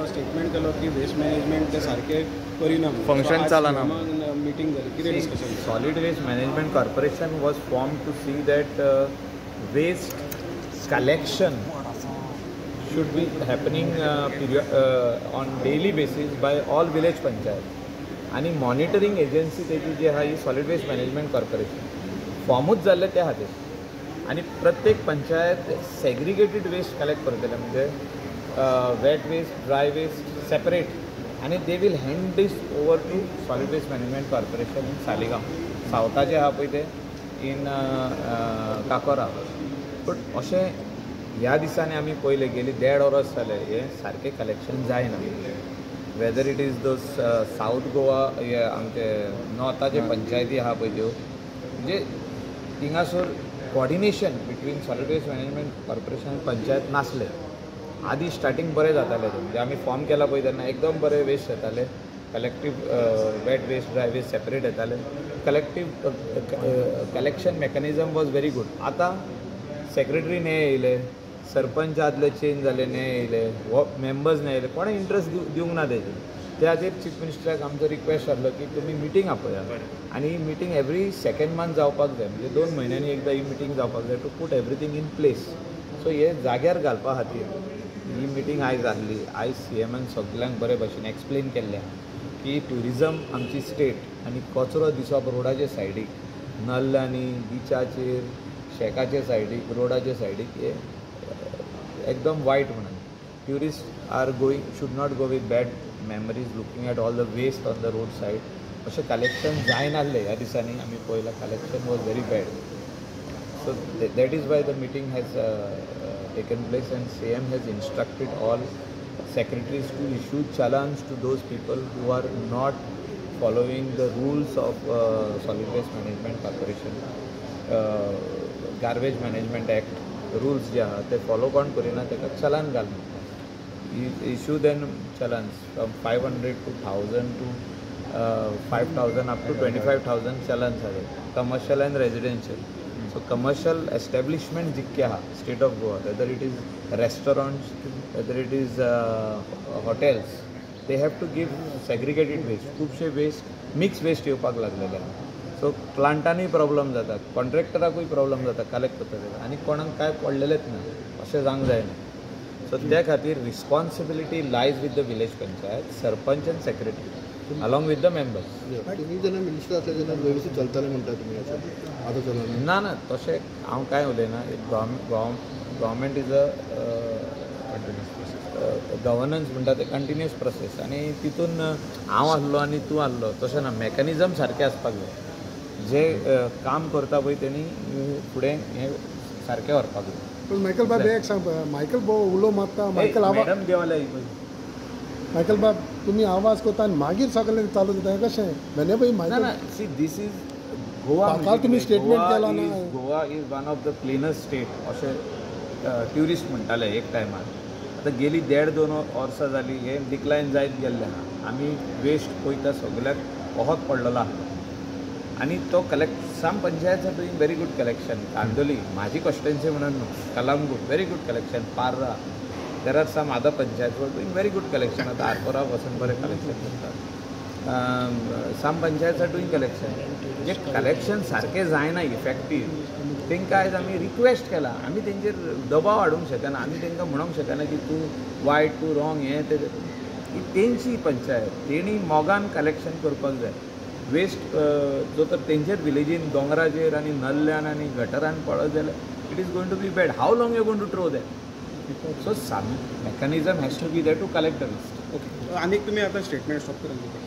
Statement केलो की waste management ते सारकें करिना. Function चलना. मिटींग जाली, कितें discussion? Solid Waste Management Corporation was formed to see that waste collection should be happening on daily basis by all village panchayat. आनी मॉनिटरींग एजन्सी तेजी जी आहा ही सॉलिड वेस्ट मॅनेजमेंट कॉर्पोरेशन फॉर्मूच जाल्लें त्या खातीर. आनी प्रत्येक पंचायत सेग्रिगेटेड वेस्ट कलेक्ट करतले, म्हणजे wet waste, dry waste separate, आनी they will hand this over to Solid Waste Management Corporation in Saligao, सावथाचे आहा पळय ते इन काकोरा. बट अशें ह्या दिसांनी आमी पळयलें, गेली देड वर्स जालें हें सारकें कलेक्शन जायना. Whether it is those South Goa, हे आमचे नॉर्थाचे पंचायती आहा पळय त्यो, म्हणजे थिंगासर coordination between Solid Waste Management Corporation आनी पंचायत नासलें. आदी स्टार्टींग बरें जातालें तें, म्हणजे आमी फॉर्म केला पळय तेन्ना एकदम बरें वेस्ट येताले, collective wet waste, dry waste separate येताले, collective collection mechanism was very good. आतां सेक्रेटरी ने येयले, सरपंच आदले चेंज जाले, ने येयले, हो मेंबर्स ने येयले, कोणें इंट्रस्ट दिवंक ना तेजेर. त्या खातीर चीफ मिनिस्टराक आमचो रिक्वेस्ट आसलो की तुमी मिटींग आपयात आनी ही मिटींग एवरी सेकेंड मंथ जावपाक जाय, म्हणजे 2 म्हयन्यांनी एकदां ही मिटींग जावपाक जाय to put everything in place. So हे जाग्यार घालपा खातीर ही मिटींग आयज जाल्ली. आयज सी एमान सगल्यांक बरे भशेन एक्सप्लेन केल्लें आहा की ट्युरिजम आमची स्टेट आनी कचरो दिसप रोडाचे सायडीक, नल्ल्यांनी, बिचाचेर, शेकाचे सायडीक, रोडाचे सायडीक हे एकदम वायट म्हणून. Tourist are going should not go with bad memories looking at all the waste on the road side. अशें कलेक्शन जायनासलें ह्या दिसांनी आमी पळयलां, collection was very bad. So that is why the meeting has taken place and CM has instructed all secretaries to issue challans to those people who are not following the rules of Solid Waste Management Corporation, Garbage Management Act rules जे आहा ते follow कोण करिना ताका चलान घाल. Issue then challans from 500 to 1000 to 5000 up to 25,000 challans आहा commercial and residential. So commercial establishment जितके आहा state of Goa, whether it is restaurants, whether it is hotels, they have to give segregated waste. खुबशे waste mix waste येवपाक लागलेले आहा. So प्लांटानूय problem जाता, कॉन्ट्रॅक्टराकूय problem जाता collect करता आनी कोणाक कांय पडलेलेंच ना, अशें जावंक जायना. सो त्या खातीर responsibility lies with the village panchayat, sarpanch and secretary along with the members. तुमी जेन्ना मिनिस्टर आसले तेन्ना वेवस्थीत चलताले म्हणटा तुमी, आतां चलना? ना ना, तशें हांव कांय उलयना. Government is a governance म्हणटा ते कंटिन्युअस प्रोसेस आनी तितून हांव आसलो आनी तूं आसलो तशें ना, मॅकॅनिजम सारकें आसपाक जाय. जे काम करता पळय तेणी फुडें हें सारकें व्हरपाक जाय. पूण मायकल बाब एक सांग, मायकल बाब उलो मारता, मायकल मॅडम देवाल्या. मायकल बाब तुमी आवाज करता आनी मागीर सगळें चालू जाता कशें? वेने ना ना, सी this is Goa. तुमी स्टेटमेंट केला ना, Goa is one of the cleanest state अशें ट्युरिस्ट म्हणटाले एक टायमार. आतां गेली 1.5-2 वर्सां जाली हें डिक्लायन जायत गेल्लें आहा. आमी वेस्ट पळयता सगल्याक वखद पडलेलो आहा आनी तो collect. Some panchayats are doing very good collection. Candolim म्हाजी कॉन्स्टिट्युएन्सी म्हणून न्हू, Calangute very good collection, Parra, there are some other panchayat who are doing very good collection. आतां आरपोरा वचून बरें कलेक्शन करतात. Some panchayats are doing collection. J collection सारकें जायना effective, तांकां आयज आमी रिक्वेस्ट केला. आमी तेंचेर दबाव हाडूंक शकना, आमी तांकां म्हणूंक शकना की तूं वायट, तूं रॉंग, हें तें. ही तेंची पंचायत, तेणी मोगान कलेक्शन करपाक जाय. वेस्ट जो तर तेंचेर विलेजीन दोंगराचेर आनी नल्ल्यान आनी गटरान पडत जाल्यार it is going to be bad. How long you going to throw that? So some mechanism has to be there to collect the waste. Okay, आनीक तुमी आतां स्टेटमेंट स्टॉप करून दिता.